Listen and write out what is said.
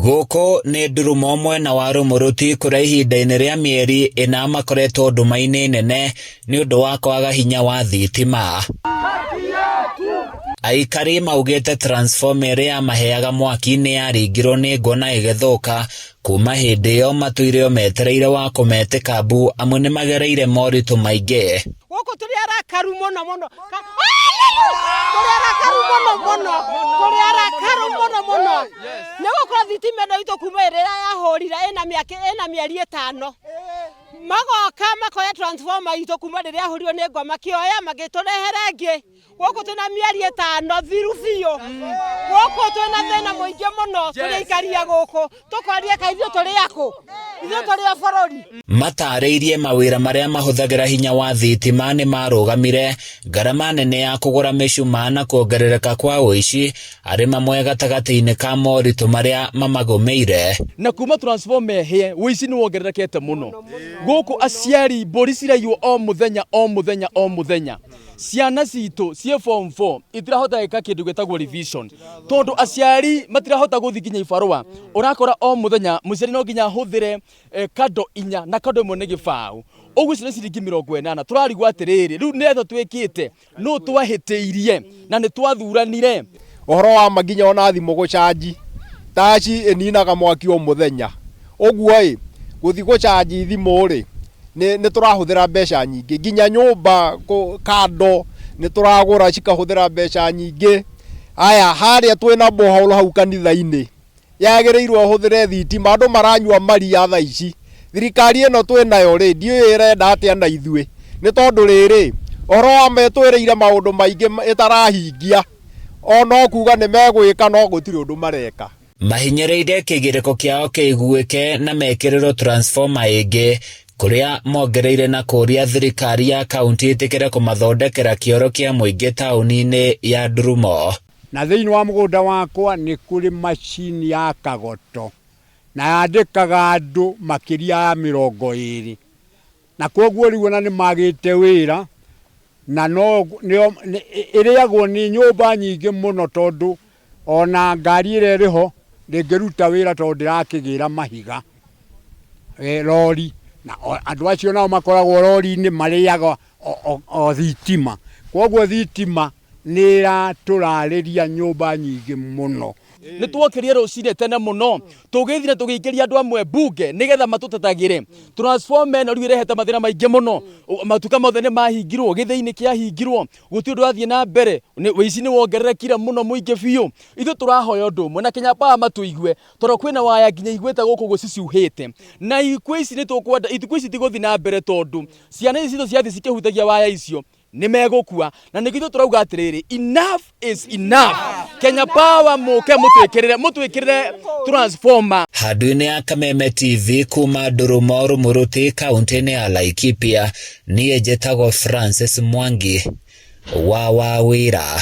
Gũkũ nĩ Ndurumo mwena wa Rũmũrũti kũrĩa ihinda-inĩ rĩa mĩeri ĩna makoretwo nduma-inĩ nene nĩ ũndũ wa kwaga hinya wa thitima. Aikari maugĩte transformer ĩrĩa yamaheaga mwaki nĩ yaringirwo nĩ ngũ na ĩgĩthũka. Kuma hĩndĩ ĩyo matũire o metereire wa kũmetĩka mbu amu nĩ magereire moritũ maingĩ. Gũkũ tũrĩ arakaru mũno mũno. Tũrĩ arakaru mũno mũno. Tũrĩ arakaru mũno mũno. Nĩ gũkorwo thitima ĩno itũ kuma ĩrĩa yahũrire ĩna mĩaka ĩna mĩeri ĩtano. Magoka makoya transformer itũ kuma rĩrĩa yahũrirwo nĩ ngwa makĩoya magĩtũrehera ĩngĩ. Gũkũ twĩna mĩeri ĩtano thiru biũ. Gũkũ twĩna thĩna mũingĩ mũno tũrĩ aikaria gũkũ. Tũkoria kaĩ ithuĩ tũrĩ akũ? Ithuĩ tũrĩ a bũrũri? Matarĩirie mawĩra marĩa mahũthagĩra hinya wa thitima nĩ marũgamire, ngarama nene ya kũgũra mĩcumaa na kuongerereka kwa ũici arĩ mamwe gatagatĩ-inĩ ka moritũ marĩa mamagũmĩire. Na kuma transformer ĩhĩe, ũici nĩ wongererekete mũno. Gũkũ aciari mbũri ciraiywo o mũthenya o mũthenya o mũthenya. Ciana citũ ciĩ form 4 itirahota gwĩka kĩndũ gĩtagwo revision tondũ aciari matirahota gũthiĩ nginya ibarũa. Ũrakora o mũthenya mũciari no nginya ahũthĩre eh, kando inya na kando ĩmwe nĩ gĩbaũ. Ũguo icio nĩ ciringi 80. Tũrarigwo atĩrĩrĩ, rĩu nĩ atĩa twĩkĩte? Nũ twahĩtĩirie na nĩ twathuranire? Ũhoro wa ma nginya ona thimũ gũcanji, taci ĩninaga mwaki o mũthenya. Ũguo ĩ, gũthiĩ gũcanji thimũ rĩ, nĩ tũrahũthĩra mbeca nyingĩ. Nginya nyũmba kando nĩ tũragũra cikahũthĩra mbeca nyingĩ. Haya, harĩa twĩna borehole hau kanitha-inĩ, yagĩrĩirwo ĩhũthĩre thitima, andũ maranyua maria thaa ici. Thirikari ĩno twĩ nayo rĩ, ndiũĩ ĩrenda atĩa na ithuĩ, nĩ tondũ rĩrĩ, ũhoro wa ma ĩtwĩrĩire maũndũ maingĩ ĩtarahingia, o no kuga nĩ megwĩka no gũtirĩ ũndũ mareka. Mahinyĩrĩirie kĩgirĩko kĩao kĩiguĩke na mekĩrĩrwo transformer ĩngĩ kũrĩa mongereire na kũũria thirikari ya kaunti ĩtĩkĩre kũmathondekera kĩoro kĩa mũingĩ taũni-inĩ ya Ndurumo. Na thĩinĩ wa mũgũnda wakwa nĩ kũrĩ macini ya kagoto, na yandĩkaga andũ makĩria ya 20. Na kwoguo rĩu ona nĩ magĩte wĩra, na no ĩrĩagwo nĩ nyũmba nyingĩ mũno tondũ ona ngari ĩrĩa ĩrĩ ho ndĩngĩruta wĩra tondũ ndĩrakĩgĩra mahiga, rori. Na andũ acio nao makoragwo rori-inĩ marĩaga o thitima. Kwoguo thitima nĩ ĩratũrarĩria nyũmba nyingĩ mũno. Nĩ twokĩrire rũcinĩ tene mũno tũgĩthire tũgĩikĩria andũ amwe mbunge nĩgetha matũtetagĩre. Transformer ĩno rĩu ĩrehete mathĩna maingĩ mũno. Matuka mothe nĩ mahingirwo, gĩthĩi-inĩ kĩahingirwo, gũtirĩ ũndũ ũrathiĩ na mbere, ũici nĩ wongererekire mũno mũingĩ biũ. Ithuĩ tũrahoya ũndũ ũmwe na Kenya Power matũigue tondũ kwĩna waya nginya igwĩte gũkũ ũguo cicuhĩte. Na ikuũ ici nĩ tũkwenda, ikuũ ici itigũthiĩ na mbere tondũ ciana ici citũ ciathiĩ cikĩhutagia waya icio nĩ megũkua. Na nĩkĩo ithuĩ tũrauga atĩrĩrĩ, enough is enough. Kenya Power mũke mũtwĩkĩrĩre, mũtwĩkĩrĩre transformer. Handũ-inĩ ya Kameme TV kuma Ndurumo Rumuruti kaunti-inĩ ya Laikipia, niĩ njĩtagwo Francis Mwangi wa Wawĩra.